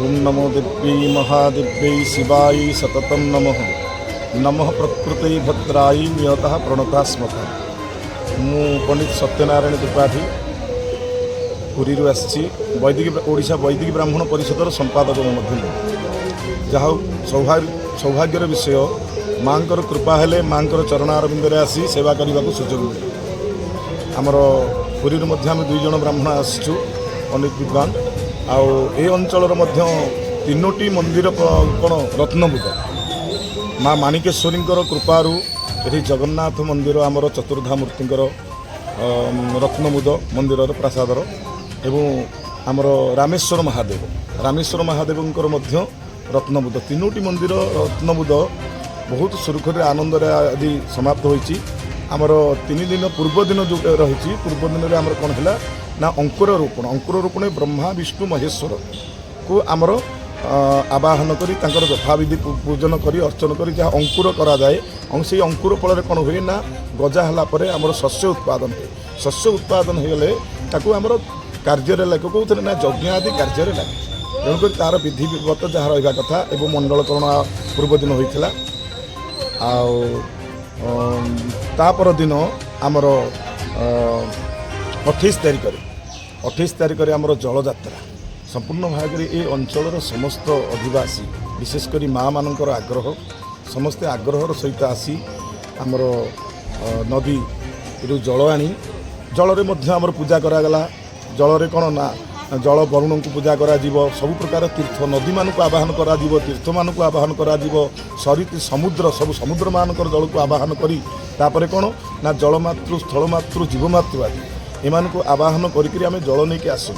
ଓମ୍ ନମୋ ଦେବ୍ୟୈ ମହାଦେବ୍ୟୈ ଶିବାୟ ସତତಂ ନମଃ ନମଃ ପ୍ରକୃତୈ ଭଦ୍ରାୟ ନିୟତଃ ପ୍ରଣତଃ ସ୍ମୃତଃ। ମୁଁ ପଣ୍ଡିତ ସତ୍ୟନାରାୟଣ ତ୍ରିପାଠୀ, ପୁରୀରୁ ଆସିଛି। ବୈଦିକ ଓଡ଼ିଶା ବୈଦିକ ବ୍ରାହ୍ମଣ ପରିଷଦର ସମ୍ପାଦକ ମୁଁ ମଧ୍ୟ ମୁଁ। ଯାହା ହଉ, ସୌଭାଗ୍ୟର ବିଷୟ, ମାଆଙ୍କର କୃପା ହେଲେ ମାଆଙ୍କର ଚରଣାରବିନ୍ଦରେ ଆସି ସେବା କରିବାକୁ ସୁଯୋଗ ମିଳେ। ଆମର ପୁରୀରୁ ମଧ୍ୟ ଆମେ ଦୁଇ ଜଣ ବ୍ରାହ୍ମଣ ଆସିଛୁ, ପଣ୍ଡିତ ବିଦ୍ୱାନ। ଆଉ ଏ ଅଞ୍ଚଳର ମଧ୍ୟ ତିନୋଟି ମନ୍ଦିର କ'ଣ ରତ୍ନବୁଦ ମା ମାଣିକେଶ୍ୱରୀଙ୍କର କୃପାରୁ ଏଠି ଜଗନ୍ନାଥ ମନ୍ଦିର, ଆମର ଚତୁର୍ଦ୍ଧା ମୂର୍ତ୍ତିଙ୍କର ରତ୍ନବୁଦ ମନ୍ଦିରର ପ୍ରାସାଦର ଏବଂ ଆମର ରାମେଶ୍ୱର ମହାଦେବ, ରାମେଶ୍ୱର ମହାଦେବଙ୍କର ମଧ୍ୟ ରତ୍ନବୁଦ, ତିନୋଟି ମନ୍ଦିର ରତ୍ନବୁଦ ବହୁତ ସୁରୁଖୁରୁରେ ଆନନ୍ଦରେ ଆଜି ସମାପ୍ତ ହୋଇଛି। ଆମର 3 ଦିନ ପୂର୍ବ ଦିନ ଯେଉଁ ରହିଛି, ପୂର୍ବ ଦିନରେ ଆମର କ'ଣ ହେଲା ନା ଅଙ୍କୁର ରୋପଣ। ଅଙ୍କୁର ରୋପଣ ବ୍ରହ୍ମା, ବିଷ୍ଣୁ, ମହେଶ୍ୱରକୁ ଆମର ଆବାହନ କରି ତାଙ୍କର ଯଥାବିଧି ପୂଜନ କରି, ଅର୍ଚ୍ଚନ କରି ଯାହା ଅଙ୍କୁର କରାଯାଏ ଆଉ ସେଇ ଅଙ୍କୁର ଫଳରେ କ'ଣ ହୁଏ ନା ଗଜା ହେଲା ପରେ ଆମର ଶସ୍ୟ ଉତ୍ପାଦନ ହୁଏ। ଶସ୍ୟ ଉତ୍ପାଦନ ହେଇଗଲେ ତାକୁ ଆମର କାର୍ଯ୍ୟରେ ଲାଗେ। କେଉଁଥିରେ ନା ଯଜ୍ଞ ଆଦି କାର୍ଯ୍ୟରେ ଲାଗେ। ତେଣୁକରି ତା'ର ବିଧିବଦ୍ଧ ଯାହା ରହିବା କଥା ଏବଂ ମଣ୍ଡଳକରଣ ପୂର୍ବ ଦିନ ହୋଇଥିଲା। ଆଉ ତା ପରଦିନ ଆମର 28 ତାରିଖରେ, 28 ତାରିଖରେ ଆମର ଜଳଯାତ୍ରା। ସମ୍ପୂର୍ଣ୍ଣ ଭାବରେ ଏ ଅଞ୍ଚଳର ସମସ୍ତ ଅଧିବାସୀ, ବିଶେଷ କରି ମାଆମାନଙ୍କର ଆଗ୍ରହ, ସମସ୍ତେ ଆଗ୍ରହର ସହିତ ଆସି ଆମର ନଦୀରୁ ଜଳ ଆଣି ଜଳରେ ମଧ୍ୟ ଆମର ପୂଜା କରାଗଲା। ଜଳରେ କ'ଣ ନା ଜଳ ବରୁଣଙ୍କୁ ପୂଜା କରାଯିବ, ସବୁ ପ୍ରକାର ତୀର୍ଥ ନଦୀମାନଙ୍କୁ ଆବାହନ କରାଯିବ, ତୀର୍ଥମାନଙ୍କୁ ଆବାହନ କରାଯିବ, ସରିତ ସମୁଦ୍ର, ସବୁ ସମୁଦ୍ରମାନଙ୍କର ଜଳକୁ ଆବାହନ କରି ତାପରେ କ'ଣ ନା ଜଳମାତୃ, ସ୍ଥଳମାତୃ, ଜୀବମାତୃ ଆଦି ଏମାନଙ୍କୁ ଆବାହନ କରିକିରି ଆମେ ଜଳ ନେଇକି ଆସୁ।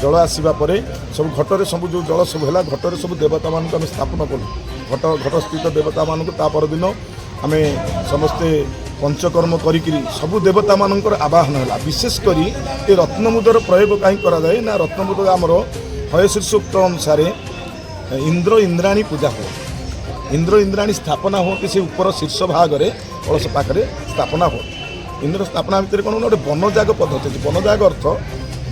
ଜଳ ଆସିବା ପରେ ସବୁ ଘଟରେ ସବୁ ଯେଉଁ ଜଳ ସବୁ ହେଲା, ଘଟରେ ସବୁ ଦେବତାମାନଙ୍କୁ ଆମେ ସ୍ଥାପନ କଲୁ, ଘଟସ୍ଥିତ ଦେବତାମାନଙ୍କୁ। ତା ପରଦିନ ଆମେ ସମସ୍ତେ ପଞ୍ଚକର୍ମ କରିକିରି ସବୁ ଦେବତାମାନଙ୍କର ଆବାହନ ହେଲା। ବିଶେଷ କରି ଏ ରତ୍ନମୁଦର ପ୍ରୟୋଗ କାହିଁ କରାଯାଏ ନା ରତ୍ନମୁଦ ଆମର ହୟଶୀର୍ଷ ସୂକ୍ତ ଅନୁସାରେ ଇନ୍ଦ୍ର ଇନ୍ଦ୍ରାଣୀ ପୂଜା ହୁଏ। ଇନ୍ଦ୍ର ଇନ୍ଦ୍ରାଣୀ ସ୍ଥାପନା ହୁଅନ୍ତି ସେ ଉପର ଶୀର୍ଷ ଭାଗରେ, କଳସ ପାଖରେ ସ୍ଥାପନା ହୁଅନ୍ତି। ଇନ୍ଦ୍ର ସ୍ଥାପନା ଭିତରେ କ'ଣ ନା ଗୋଟେ ବନଯାଗ ପଦ୍ଧତି ଅଛି। ବନଯାଗ ଅର୍ଥ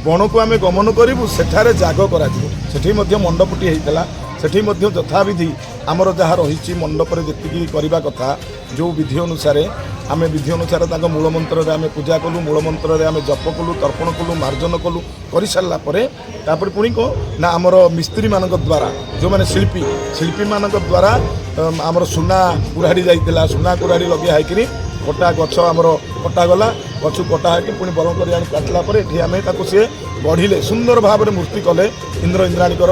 ବଣକୁ ଆମେ ଗମନ କରିବୁ, ସେଠାରେ ଯାଗ କରାଯିବ। ସେଠି ମଧ୍ୟ ମଣ୍ଡପଟି ହେଇଥିଲା। ସେଠି ମଧ୍ୟ ଯଥାବିଧି ଆମର ଯାହା ରହିଛି, ମଣ୍ଡପରେ ଯେତିକି କରିବା କଥା, ଯେଉଁ ବିଧି ଅନୁସାରେ, ଆମେ ବିଧି ଅନୁସାରେ ତାଙ୍କ ମୂଳ ମନ୍ତ୍ରରେ ଆମେ ପୂଜା କଲୁ, ମୂଳ ମନ୍ତ୍ରରେ ଆମେ ଜପ କଲୁ, ତର୍ପଣ କଲୁ, ମାର୍ଜନ କଲୁ। କରିସାରିଲା ପରେ ତାପରେ ପୁଣି କ'ଣ ନା ଆମର ମିସ୍ତ୍ରୀମାନଙ୍କ ଦ୍ୱାରା, ଯେଉଁମାନେ ଶିଳ୍ପୀ, ଶିଳ୍ପୀମାନଙ୍କ ଦ୍ୱାରା ଆମର ସୁନା କୁରାଢ଼ି ଯାଇଥିଲା। ସୁନା କୁରାଢ଼ି ଲଗେଇ ହେଇକିରି କଟା ଗଛ ଆମର କଟାଗଲା। ଗଛକୁ କଟା ହେଇକି ପୁଣି ବରଣ କରି ଆଣି କାଟିଲା ପରେ ଏଠି ଆମେ ତାକୁ ସିଏ ଗଢ଼ିଲେ, ସୁନ୍ଦର ଭାବରେ ମୂର୍ତ୍ତି କଲେ ଇନ୍ଦ୍ର ଇନ୍ଦ୍ରାଣୀଙ୍କର।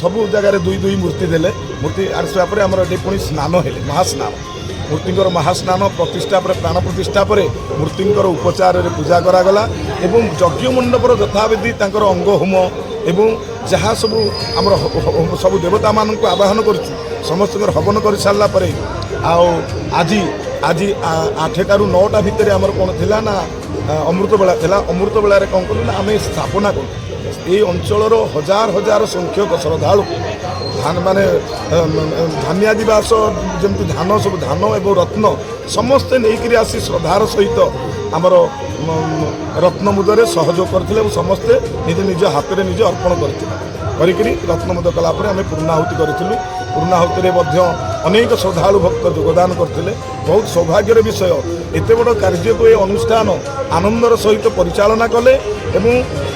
ସବୁ ଜାଗାରେ ଦୁଇ ଦୁଇ ମୂର୍ତ୍ତି ଦେଲେ। ମୂର୍ତ୍ତି ଆସିବା ପରେ ଆମର ଏଠି ପୁଣି ସ୍ନାନ ହେଲେ, ମହାସ୍ନାନ, ମୂର୍ତ୍ତିଙ୍କର ମହାସ୍ନାନ ପ୍ରତିଷ୍ଠା ପରେ, ପ୍ରାଣ ପ୍ରତିଷ୍ଠା ପରେ ମୂର୍ତ୍ତିଙ୍କର ଉପଚାରରେ ପୂଜା କରାଗଲା ଏବଂ ଯଜ୍ଞ ମଣ୍ଡପର ଯଥାବିଧି ତାଙ୍କର ଅଙ୍ଗ ହୋମ ଏବଂ ଯାହା ସବୁ ଆମର ସବୁ ଦେବତାମାନଙ୍କୁ ଆବାହନ କରୁଛୁ, ସମସ୍ତଙ୍କର ହବନ କରିସାରିଲା ପରେ ଆଉ ଆଜି ଆଜି 8ଟାରୁ 9ଟା ଭିତରେ ଆମର କ'ଣ ଥିଲା ନା ଅମୃତ ବେଳା ଥିଲା। ଅମୃତ ବେଳାରେ କ'ଣ କଲୁ ନା ଆମେ ସ୍ଥାପନା କଲୁ। ଏଇ ଅଞ୍ଚଳର ହଜାର ହଜାର ସଂଖ୍ୟକ ଶ୍ରଦ୍ଧାଳୁ ଧାନ ମାନେ ଧାନ୍ୟାଦିବାସ, ଯେମିତି ଧାନ, ସବୁ ଧାନ ଏବଂ ରତ୍ନ ସମସ୍ତେ ନେଇକରି ଆସି ଶ୍ରଦ୍ଧାର ସହିତ ଆମର ରତ୍ନମୁଦରେ ସହଯୋଗ କରିଥିଲେ ଏବଂ ସମସ୍ତେ ନିଜ ନିଜ ହାତରେ ନିଜେ ଅର୍ପଣ କରିଥିଲେ। କରିକିରି ରତ୍ନମୁଦ କଲା ପରେ ଆମେ ପୂର୍ଣ୍ଣାହୁତି କରିଥିଲୁ। ପୂର୍ଣ୍ଣାହୁତିରେ ମଧ୍ୟ ଅନେକ ଶ୍ରଦ୍ଧାଳୁ ଭକ୍ତ ଯୋଗଦାନ କରିଥିଲେ। ବହୁତ ସୌଭାଗ୍ୟର ବିଷୟ, ଏତେ ବଡ଼ କାର୍ଯ୍ୟକୁ ଏ ଅନୁଷ୍ଠାନ ଆନନ୍ଦର ସହିତ ପରିଚାଳନା କଲେ ଏବଂ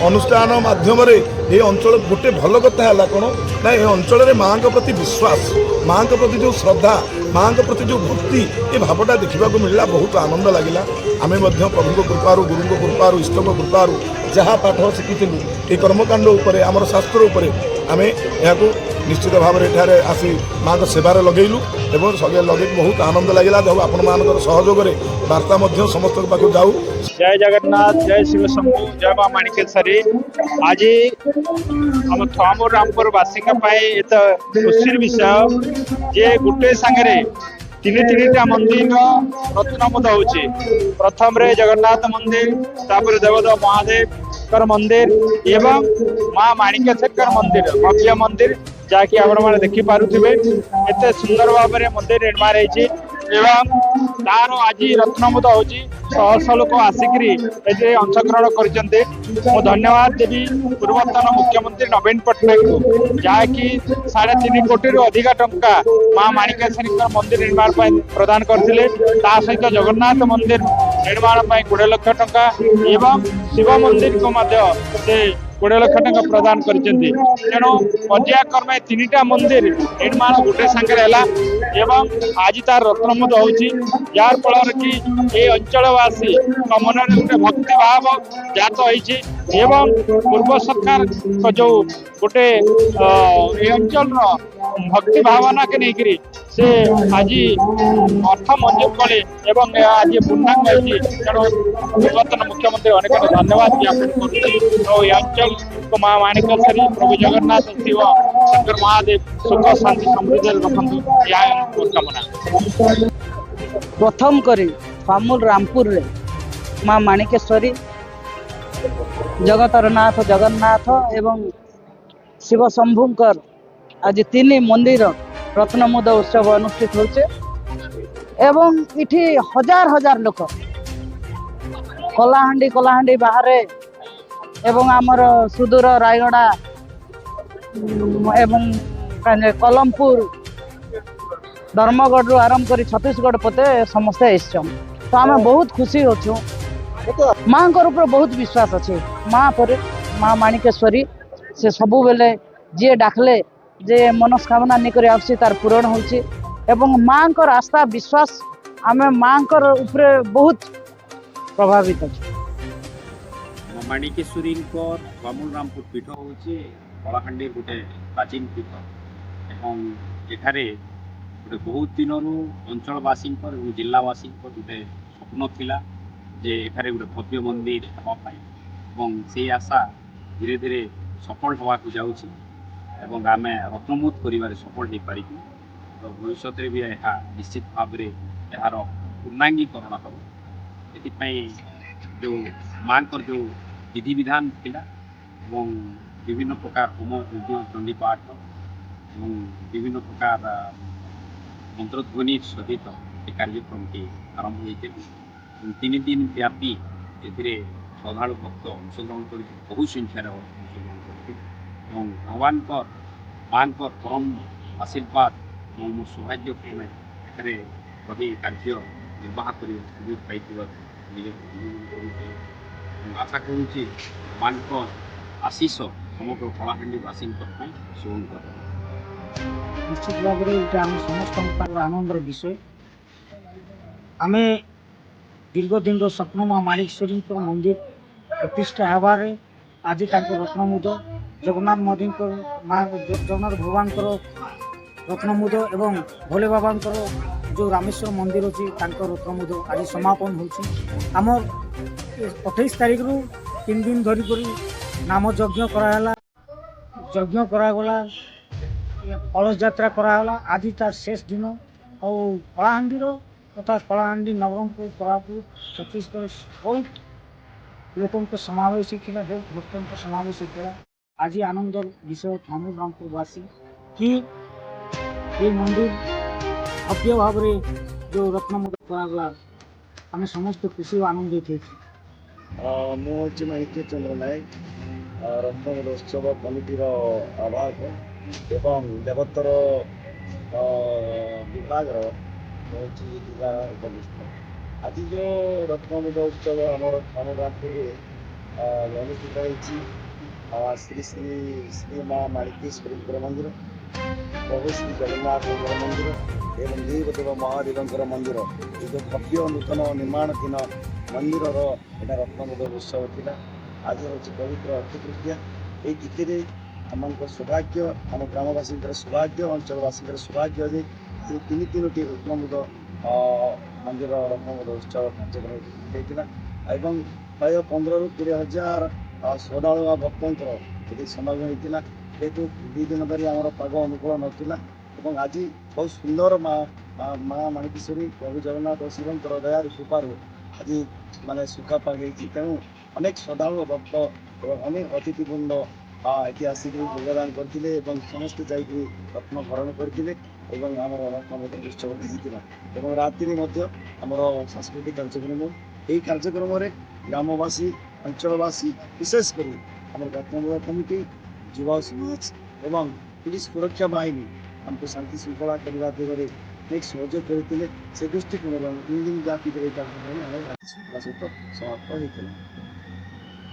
ଅନୁଷ୍ଠାନ ମାଧ୍ୟମରେ ଏ ଅଞ୍ଚଳ ଗୋଟେ ଭଲ କଥା ହେଲା କ'ଣ ନା, ଏ ଅଞ୍ଚଳରେ ମାଆଙ୍କ ପ୍ରତି ବିଶ୍ୱାସ, ମାଆଙ୍କ ପ୍ରତି ଯେଉଁ ଶ୍ରଦ୍ଧା, ମାଆଙ୍କ ପ୍ରତି ଯେଉଁ ଭକ୍ତି, ଏ ଭାବଟା ଦେଖିବାକୁ ମିଳିଲା। ବହୁତ ଆନନ୍ଦ ଲାଗିଲା। ଆମେ ମଧ୍ୟ ପ୍ରଭୁଙ୍କ କୃପାରୁ, ଗୁରୁଙ୍କ କୃପାରୁ, ଇଷ୍ଟଙ୍କ କୃପାରୁ ଯାହା ପାଠ ଶିଖିଥିଲୁ ଏ କର୍ମକାଣ୍ଡ ଉପରେ, ଆମର ଶାସ୍ତ୍ର ଉପରେ, ଆମେ ଏହାକୁ ନିଶ୍ଚିତ ଭାବରେ ଏଠାରେ ଆସି ମାଆଙ୍କ ସେବାରେ ଲଗେଇଲୁ ଏବଂ ସଗେ ଲଗେଇକି ବହୁତ ଆନନ୍ଦ ଲାଗିଲା। ଯାଉ ଆପଣମାନଙ୍କର ସହଯୋଗରେ ବାର୍ତ୍ତା ମଧ୍ୟ ସମସ୍ତଙ୍କ ପାଖକୁ ଯାଉ। ଜୟ ଜଗନ୍ନାଥ, ଜୟ ଶିବ ଶମ୍ଭୁ, ଜୟ ମା ମାଣିକେଶ୍ୱରୀ। ଆଜି ଆମ ଥୁଆମୂଳ ରାମପୁର ବାସୀଙ୍କ ପାଇଁ ଏତେ ଖୁସିର ବିଷୟ ଯେ ଗୋଟେ ସାଙ୍ଗରେ ତିନି ତିନିଟା ମନ୍ଦିର ରତ୍ନମୁଦ ହଉଛି। ପ୍ରଥମରେ ଜଗନ୍ନାଥ ମନ୍ଦିର, ତାପରେ ଦେବଦେବ ମହାଦେବଙ୍କର ମନ୍ଦିର ଏବଂ ମା ମାଣିକେଶ୍ୱରୀଙ୍କର ମନ୍ଦିର, ଭବ୍ୟ ମନ୍ଦିର, ଯାହାକି ଆପଣମାନେ ଦେଖିପାରୁଥିବେ। ଏତେ ସୁନ୍ଦର ଭାବରେ ମନ୍ଦିର ନିର୍ମାଣ ହେଇଛି ଏବଂ ତାର ଆଜି ରତ୍ନମୁଦ ହଉଛି। ଶହ ଶହ ଲୋକ ଆସିକିରି ଏଥିରେ ଅଂଶଗ୍ରହଣ କରିଛନ୍ତି। ମୁଁ ଧନ୍ୟବାଦ ଦେବି ପୂର୍ବତନ ମୁଖ୍ୟମନ୍ତ୍ରୀ ନବୀନ ପଟ୍ଟନାୟକଙ୍କୁ, ଯାହାକି 3.5 କୋଟିରୁ ଅଧିକା ଟଙ୍କା ମା ମାଣିକେଶ୍ୱରୀଙ୍କର ମନ୍ଦିର ନିର୍ମାଣ ପାଇଁ ପ୍ରଦାନ କରିଥିଲେ। ତା ସହିତ ଜଗନ୍ନାଥ ମନ୍ଦିର ନିର୍ମାଣ ପାଇଁ 20 ଲକ୍ଷ ଟଙ୍କା ଏବଂ ଶିବ ମନ୍ଦିରକୁ ମଧ୍ୟ ସେ 20 ଲକ୍ଷ ଟଙ୍କା ପ୍ରଦାନ କରିଛନ୍ତି। ତେଣୁ ପର୍ଯ୍ୟାୟକ୍ରମେ ତିନିଟା ମନ୍ଦିର ନିର୍ମାଣ ଗୋଟେ ସାଙ୍ଗରେ ହେଲା ଏବଂ ଆଜି ତାର ରତ୍ନମୁଦ ହଉଛି, ଯାହାର ଫଳରେ କି ଏ ଅଞ୍ଚଳବାସୀଙ୍କ ମନରେ ଗୋଟେ ଭକ୍ତି ଭାବ ଜାତ ହେଇଛି ଏବଂ ପୂର୍ବ ସରକାରଙ୍କ ଯୋଉ ଗୋଟେ ଏ ଅଞ୍ଚଳର ଭକ୍ତି ଭାବନାকে ନେଇକିରି ସେ ଆଜି ଅର୍ଥ ମଞ୍ଜୁର କଲେ ଏବଂ ଏହା ଆଜି ପୂର୍ଣ୍ଣାଙ୍ଗ ହେଇଛି। ତେଣୁ ପୂର୍ବତନ ମୁଖ୍ୟମନ୍ତ୍ରୀ ଅନେକ ଅନେକ ଧନ୍ୟବାଦ ଜ୍ଞାପନ କରୁଛି। ଆଉ ଏ ଅଞ୍ଚଳକୁ ମା ମାଣିକେଶ୍ୱରୀ, ପ୍ରଭୁ ଜଗନ୍ନାଥ, ଶିବ ଶଙ୍କର ମହାଦେବ ସୁଖ, ଶାନ୍ତି, ସମୃଦ୍ଧିରେ ରଖନ୍ତୁ, ଏହା ମୋର କାମନା। ପ୍ରଥମ କରି ଥୁଆମୂଳ ରାମପୁରରେ ମା ମାଣିକେଶ୍ୱରୀ, ଜଗତର ନାଥ ଜଗନ୍ନାଥ ଏବଂ ଶିବ ଶମ୍ଭୁଙ୍କର ଆଜି ତିନି ମନ୍ଦିର ରତ୍ନମୁଦ ଉତ୍ସବ ଅନୁଷ୍ଠିତ ହେଉଛି ଏବଂ ଏଠି ହଜାର ହଜାର ଲୋକ କଳାହାଣ୍ଡି, କଳାହାଣ୍ଡି ବାହାରେ ଏବଂ ଆମର ସୁଦୂର ରାୟଗଡ଼ା ଏବଂ କଲମପୁର, ଧର୍ମଗଡ଼ରୁ ଆରମ୍ଭ କରି ଛତିଶଗଡ଼ ପଟେ ସମସ୍ତେ ଆସିଛନ୍। ତ ଆମେ ବହୁତ ଖୁସି ଅଛୁ। ମାଙ୍କର ଉପରେ ବହୁତ ବିଶ୍ୱାସ ଅଛି। ମା ପରେ ମା ମାଣିକେଶ୍ୱରୀ, ସେ ସବୁବେଳେ ଯିଏ ଡାକଲେ ଯେ ମନସ୍କାମନା ନେଇକରି ଆସୁଛି, ତାର ପୂରଣ ହେଉଛି ଏବଂ ମାଙ୍କର ଆସ୍ଥା, ବିଶ୍ୱାସ, ଆମେ ମାଙ୍କର ଉପରେ ବହୁତ ପ୍ରଭାବିତ ଅଛୁ। ମା ମାଣିକେଶ୍ୱରୀଙ୍କ ଥୁଆମୂଳ ରାମପୁର ପୀଠ ହେଉଛି କଳାହାଣ୍ଡିର ଗୋଟେ ପ୍ରାଚୀନ ପୀଠ ଏବଂ ଏଠାରେ ଗୋଟେ ବହୁତ ଦିନରୁ ଅଞ୍ଚଳବାସୀଙ୍କର ଏବଂ ଜିଲ୍ଲାବାସୀଙ୍କର ଗୋଟେ ସ୍ୱପ୍ନ ଥିଲା ଯେ ଏଠାରେ ଗୋଟେ ଭବ୍ୟ ମନ୍ଦିର ହେବା ପାଇଁ ଏବଂ ସେଇ ଆଶା ଧୀରେ ଧୀରେ ସଫଳ ହେବାକୁ ଯାଉଛି ଏବଂ ଆମେ ରତ୍ନମୁଦ କରିବାରେ ସଫଳ ହେଇପାରିଛୁ। ତ ଭବିଷ୍ୟତରେ ବି ଏହା ନିଶ୍ଚିତ ଭାବରେ ଏହାର ପୂର୍ଣ୍ଣାଙ୍ଗୀକରଣ ହେବ। ଏଥିପାଇଁ ଯେଉଁ ମାଙ୍କର ଯେଉଁ ବିଧିବିଧାନ ଥିଲା ଏବଂ ବିଭିନ୍ନ ପ୍ରକାର ହୋମ, ଯଜ୍ଞ, ଚଣ୍ଡୀପାଠ ଏବଂ ବିଭିନ୍ନ ପ୍ରକାର ମନ୍ତ୍ରଧ୍ୱନି ସହିତ ଏ କାର୍ଯ୍ୟକ୍ରମଟି ଆରମ୍ଭ ହୋଇଥିଲା ଏବଂ 3 ଦିନ ବ୍ୟାପୀ ଏଥିରେ ଶ୍ରଦ୍ଧାଳୁ ଭକ୍ତ ଅଂଶଗ୍ରହଣ କରିଥିଲେ, ବହୁ ସଂଖ୍ୟାରେ ଅଂଶଗ୍ରହଣ କରିଥିଲେ ଏବଂ ଭଗବାନଙ୍କ ମାଙ୍କର ପରମ ଆଶୀର୍ବାଦ ଏବଂ ମୋ ସୌଭାଗ୍ୟ କ୍ରମେ ଏଠାରେ ରହି କାର୍ଯ୍ୟ ନିର୍ବାହ କରି ସୁଯୋଗ ପାଇଥିବାରୁ ନିଜକୁ ଧନ୍ୟ ମନେ କରୁଛି ଏବଂ ଆଶା କରୁଛି ମାଙ୍କ ଆଶିଷ ସମଗ୍ର କଳାହାଣ୍ଡିବାସୀଙ୍କ ପାଇଁ ଶୁଭଙ୍କର। ନିଶ୍ଚିତ ଭାବରେ ଏଇଟା ଆମ ସମସ୍ତଙ୍କ ପାଇଁ ଆନନ୍ଦର ବିଷୟ। ଆମେ ଦୀର୍ଘ ଦିନର ସ୍ୱପ୍ନ, ମା ମାଣିକେଶ୍ୱରୀଙ୍କ ମନ୍ଦିର ପ୍ରତିଷ୍ଠା ହେବାରେ ଆଜି ତାଙ୍କ ରତ୍ନମୁଦ, ଜଗନ୍ନାଥ ମନ୍ଦିରଙ୍କର, ମା ଜଗନ୍ନାଥ ଭଗବାନଙ୍କର ରତ୍ନମୁଦ ଏବଂ ଭୋଲେ ବାବାଙ୍କର ଯେଉଁ ରାମେଶ୍ୱର ମନ୍ଦିର ଅଛି, ତାଙ୍କ ରତ୍ନମୁଦ ଆଜି ସମାପନ ହେଉଛି। ଆମର 28 ତାରିଖରୁ 3 ଦିନ ଧରିକରି ନାମ ଯଜ୍ଞ କରାହେଲା, ଯଜ୍ଞ କରାଗଲା, କଳସ ଯାତ୍ରା କରାଗଲା। ଆଜି ତାର ଶେଷ ଦିନ। ଆଉ କଳାହାଣ୍ଡିର ତଥା କଳାହାଣ୍ଡି, ନବରଙ୍ଗପୁର, କୋରାପୁଟ, ଛତିଶଗଡ଼ ବହୁତ ଲୋକଙ୍କ ସମାବେଶ ହେଇଥିଲା, ବହୁତ ଭକ୍ତଙ୍କ ସମାବେଶ ହେଇଥିଲା। ଆଜି ଆନନ୍ଦର ବିଷୟ ଥୁଆମୂଳ ରାମପୁରବାସୀ କି ଏ ମନ୍ଦିର ଭବ୍ୟ ଭାବରେ ଯେଉଁ ରତ୍ନମୁଦ କରାଗଲା, ଆମେ ସମସ୍ତେ ଖୁସି ଓ ଆନନ୍ଦିତ ହେଇଛୁ। ମୁଁ ହେଉଛି ମାଣିକ୍ୟ ଚନ୍ଦ୍ର ନାୟକ, ରତ୍ନମୁଦ ଉତ୍ସବ କମିଟିର ଆବାହକ ଏବଂ ଦେବୋତ୍ତର ବିଭାଗର ହେଉଛି ଜିଲ୍ଲା ଉପନିଷ୍ଠ। ଆଜି ଯେଉଁ ରତ୍ନମୁଦ ଉତ୍ସବ ଆମର ଥୁଆମୂଳ ଅନୁଷ୍ଠିତ ହେଇଛି, ଶ୍ରୀ ଶ୍ରୀ ଶ୍ରୀ ମା ମାଣିକେଶ୍ୱରୀଙ୍କର ମନ୍ଦିର, ପ୍ରଭୁ ଶ୍ରୀ ଜଗନ୍ନାଥଙ୍କର ମନ୍ଦିର ଏବଂ ଦେବଦେବ ମହାଦେବଙ୍କର ମନ୍ଦିର, ଏ ଯେଉଁ ଭବ୍ୟ ନୂତନ ନିର୍ମାଣାଧୀନ ମନ୍ଦିରର ଏଇଟା ରତ୍ନମୁଦ ଉତ୍ସବ ଥିଲା। ଆଜି ହେଉଛି ପବିତ୍ର ଅକ୍ଷୟ ତୃତୀୟା। ଏଇ ତିଥିରେ ଆମଙ୍କ ସୌଭାଗ୍ୟ, ଆମ ଗ୍ରାମବାସୀଙ୍କର ସୌଭାଗ୍ୟ, ଅଞ୍ଚଳବାସୀଙ୍କର ସୌଭାଗ୍ୟ ଯେ ସେ ତିନି ତିନୋଟି ରତ୍ନମୁଦ ମନ୍ଦିର ରତ୍ନମୁଦ ଉତ୍ସବ କାର୍ଯ୍ୟକ୍ରମ ହେଇଥିଲା ଏବଂ ପ୍ରାୟ 15ରୁ 20 ହଜାର ଶ୍ରଦ୍ଧାଳୁ ଭକ୍ତଙ୍କର ଏଠି ସମାଗମ ହେଇଥିଲା। ଯେହେତୁ 2 ଦିନ ଧରି ଆମର ପାଗ ଅନୁକୂଳ ନଥିଲା ଏବଂ ଆଜି ବହୁତ ସୁନ୍ଦର ମା ମାଣିକେଶ୍ୱରୀ, ପ୍ରଭୁ ଜଗନ୍ନାଥ ଓ ଶିବଙ୍କର ଦୟାରୁ, କୃପାରୁ ଆଜି ମାନେ ଶୁଖା ପାଗ ହେଇଛି। ତେଣୁ ଅନେକ ଶ୍ରଦ୍ଧାଳୁ ଭକ୍ତ ଏବଂ ଅନେକ ଅତିଥିବୃନ୍ଦ ଏଠି ଆସିକରି ଯୋଗଦାନ କରିଥିଲେ ଏବଂ ସମସ୍ତେ ଯାଇକରି ରତ୍ନ ବରଣ କରିଥିଲେ ଏବଂ ଆମର ରତ୍ନମୁଦ ଉତ୍ସବ ହେଇଥିଲା ଏବଂ ରାତିରେ ମଧ୍ୟ ଆମର ସାଂସ୍କୃତିକ କାର୍ଯ୍ୟକ୍ରମ। ଏହି କାର୍ଯ୍ୟକ୍ରମରେ ଗ୍ରାମବାସୀ, ଅଞ୍ଚଳବାସୀ, ବିଶେଷ କରି ଆମର ରତ୍ନମୁଦ କମିଟି, ଯୁବ ସମାଜ ଏବଂ ପୁଲିସ ସୁରକ୍ଷା ବାହିନୀ ଆମକୁ ଶାନ୍ତି ଶୃଙ୍ଖଳା କରିବା ଦିଗରେ ଅନେକ ସହଯୋଗ କରିଥିଲେ। ସେ ଦୃଷ୍ଟିକୋଣରୁ ଆମେ 3 ଦିନ ବ୍ୟାପୀ ଏହି କାର୍ଯ୍ୟକ୍ରମ ଆମର ଶାନ୍ତି ଶୃଙ୍ଖଳା ସହିତ ସମାପ୍ତ ହୋଇଥିଲା।